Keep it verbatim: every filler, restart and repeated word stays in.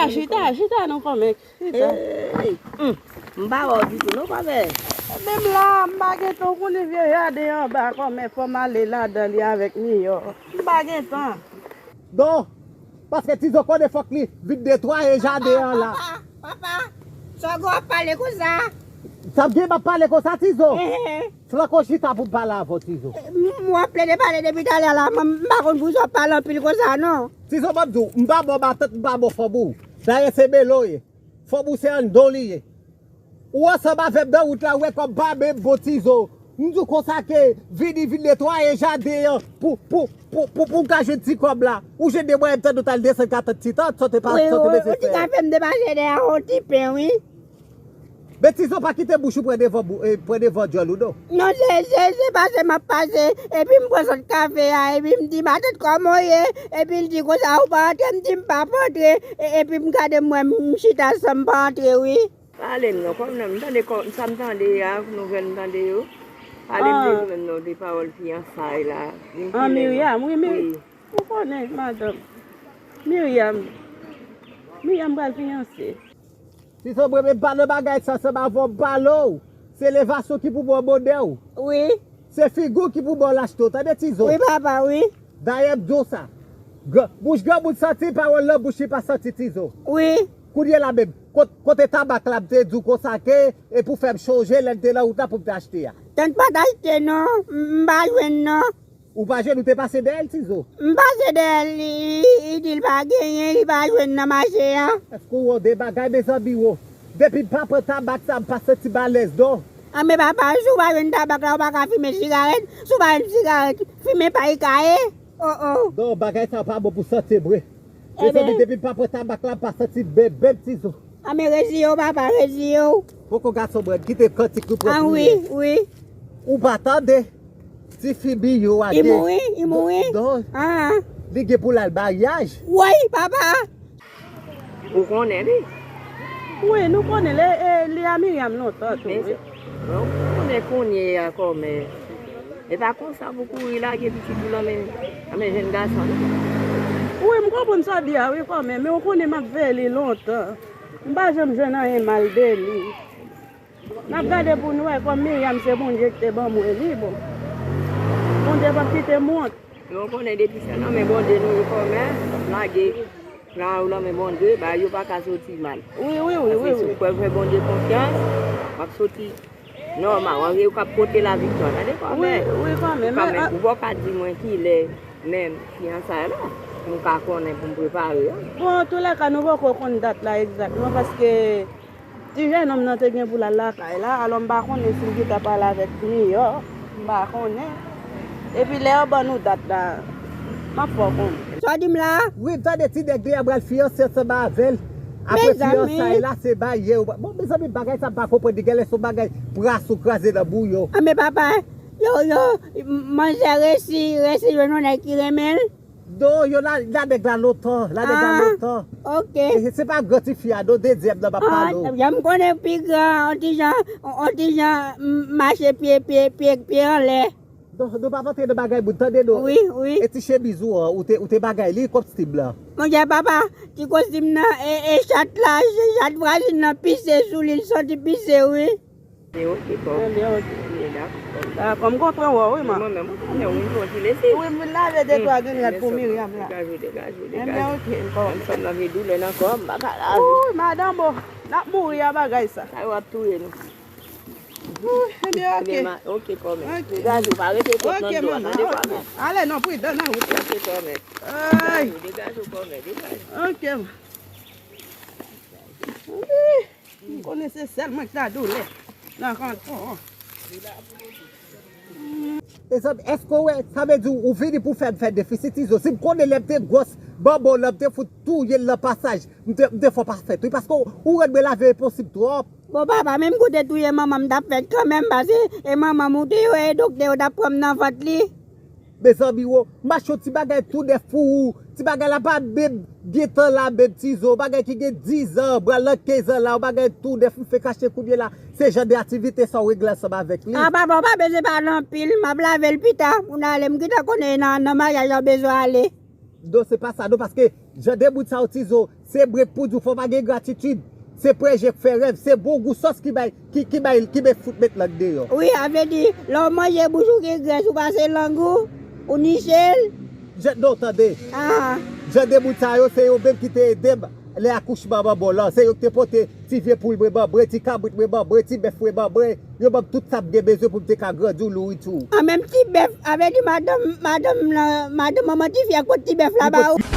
Chita, chita non kòmè. Chita. Ey, m pa wè w ditou non kòmè. Menm la, m pa gentan konnen vye jaden anba kòmè fò m ale ladan li avèk Miyò. M pa gentan. Non, paske Tizo konnen fòk li vin netwaye jaden an la. Papa, papa, sa w gen w ap pale konsa? Sa m gen m ap pale konsa, Tizo? Ehe. Flanke w chita pou m pale avè w, Tizo. M, w ap plede pale depi talè la, m, m pa konn pou sa w ap pale anpil konsa, non. Tizo, ban m di w, m pa bon matant, m pa bon fanm ou. Dayè se Melo ye. Fanm ou se anndan w li ye. Ou ansanm avè m nan wout la, ou wè kòm pa menm bon, Tizo. M di w konsa ke vini, vin netwaye jaden an pou, pou, pou, pou, pou m ka jwenn ti kòb la. Ou jwenn de mwayen m tande w t al desann ka tante Titan, sa w te pa, wi, sa w te wi, bezwen fè. Ou ti ka fè m depache dèyè yon ti pen, wi. Men Tizo pa kite bouch ou pran devan bou-, eh, pran devan djòl ou non. Non, se, se, se pase m ap pase, epi m pran sòt kafe a, epi m di, "Matant, kòman w ye?" Epi l di konsa, "Ou pa antre?" M di, "M p ap antre." E, epi m gade m wè m chita san m pa antre, wi. Pale m non, kòm non, m tande kò, sa m tande a, nouvèl m tande yo. Pale m de nou menm non, de pawòl fiyansay la. An, Miriam, wi, Miriam. Ou konnen, madanm. Miriam. Miriam pral fiyanse. Tizo, mwen menm pa nan bagay sa, se pa vòb pale w. Se levasyon ki pou ba w bonè w. Wi. Se figi w ki pou ba w lachte w. Tande, Tizo? Wi, papa, wi. Dayè, m di w sa. Gran, bouch granmoun santi pawòl nan bouch li pa santi, Tizo. Wi. Kounye la menm, kot-, kote tabak la, m te di w konsa ke, e pou fè m chonje lè m te nan wout la pou m te achte a. Tante pa t achte non, m, m pa jwenn non. Ou pa jwenn, ou te pase dèyè l, Tizo? M pase dèyè l, li, li, li di l pa genyen, li pa jwenn nan mache a. Èske w wè de bagay, mezanmi, wo? Depi m pa pran tabak sa, m pa santi m alèz, non. Anben papa, si w pa jwenn tabak la, ou pa ka fimen sigarèt. Si w pa jwenn sigarèt, fimen pay ka ye. Oh, oh. Non, bagay sa pa bon pou sante mwen. Mezanmi, depi m pa pran tabak la, m pa santi m bèbè, Tizo. Anben reziye w, papa, reziye w. Poko gason mwen, kite kantik nou pran wi, wi. Ou pa tande? Tifi Miyò a te. Li mouri, li mouri. Non. Ah. Li gen pou l al maryaj. Woy, papa. Ou konnen li? Wi, nou konnen li, e, li a Miriam lontan tou, wi. Bon, ou konnen kounye a kòmè. E pa konsa pou kouri lage pitit ou nan men, nan men jèn gason, non. Wi, m konprann sa w di a, wi, kòmè, men ou konnen m ap veye li lontan. M pa janm jwenn anyen mal de li. N ap gade pou n wè, kòm Miriam se Bondye ki te ban mwen li, bon. Bondye p ap kite m wont. Men w konnen depi se nan men Bondye nou ye kòmè, lage nan ou nan men Bondye, bagay yo pa ka soti mal. Wi, wi, wi, wi. Paske si w kwè fè Bondye konfyans, w ap soti nòmal, w ap, w ap pote laviktwa. Tande kòmè. Wi, wi, kòmè, men, kòmè, ou poko ka di mwen kilè menm fiyansay la, pou m ka konnen pou m prepare a. Bon, antoulèka, nou poko konn dat la egzakteman, paske ti jennonm nan te gen pou l al lakay la, alò m pa konnen si l gentan pale avèk Miyò, m pa konnen. Epi lè yo ban nou dat la, m ap fè w konnen. Sa w di m la a? Wi, m tande ti nèg li a pral fiyanse ansanm avè l. Apre fiyansay la, se maryaj. Bon, mezanmi, bagay sa m pa konprann li, genlè se yon bagay pras ou kraze nan bouyon. Anben papa, yo, yo, manzè resi, resi jwenn yon nèg ki renmen l. Non, yo la, la nèg la lontan, la nèg la lontan. Ah, ok. E se pa gran tifi a, non, dezyèm nan m ap pale w. Ah, jan m konnen pi gran, on ti jan, on, on ti jan, m, mache pye, pye, pye, pye anlè. Non, nou p ap antre nan bagay moun, tande non. Wi, wi. E ti chemiz ou an, ou te, ou te bagay li, kòm stil la. Monchè papa, ti kostim nan, e, e chat la, chat vwazin nan pise sou li, l santi pise, wi. Men ok, kòm. Enben, ok. Men dakò, kòm. Dakò, m kontan wè w, wi, man. Mwen menm, mwen konnen w, wi, m konn ti lese. Wi, m vin lave de twa grenn rad pou Miriam la. Degaje w, degaje w, degaje w. Enben, ok, m konprann. Menm fanm nan vin doulè nan kò m, m pa ka lave. Wi, madanm, o, n ap mouri a bagay sa. Sa yo ap touye nou. Wi, enben, ok. Enben, ma-, ok, kòmè. Ok. Degaje w, pa rete tèt nan dlo a, tande, kòmè. Ale non, pridan nan wout la. Ok, kòmè. Ay. Degaje w, degaje w, kòmè, degaje w. Ok. Wi. M konnen se sèl mwen ki ta doulè nan kanton an. Mezanmi, èske w wè, sa vle di ou vini pou fè m fè defisit, Tizo? Si m konnen lè m te gwòs, manman w lan m te fout touye l nan pasaj, m te, m te fè w pa fèt, wi, paske w, ou rann mwen lavi enposib twòp. Bon, papa, menm kou te touye manman m, m t ap fèt kanmenm, paske e manman m ou te wè, e doktè yo t ap pran m nan vant li. Mezanmi wo, m achte yon ti bagay tou nèf pou ou. Ti bagay la pa menm gen tan la menm, Tizo. Bagay ki gen diz an, pral nan kenz an la, yon bagay tou nèf, m fenk achte kounye la. Se jan de aktivite sa w regle ansanm avèk li. A, papa, w pa bezwen pale anpil, m ap lave l pita. Pou n ale, m gentan konnen nan, nan maryaj la w bezwen ale. Non, se pa sa non, paske jan de bout sa yo Tizo, se bre pou di w fò pa gen gratitid. Se prèje k fè rèv, se bon gou sòs ki bay, ki, ki bay, ki met fout met lang deyò. Wi, a vle di, lè w manje bouch ou gen grès, ou pase lang ou, ou niche l. Jan, non, tande. Ah. Jan de bout sa yo, se yo menm ki te ede m lè akouchman manman w lan. Se yo ki te pote ti vye poul mwen ban mwen, ti kabrit mwen ban mwen, ti bèf mwen ban mwen. Yo ban m tout sa m gen bezwen pou m te ka grandi w nouriti w. An menm ti bèf, a vle di madanm, madanm lan, madanm manman tifi a k pot ti bèf la ba ou.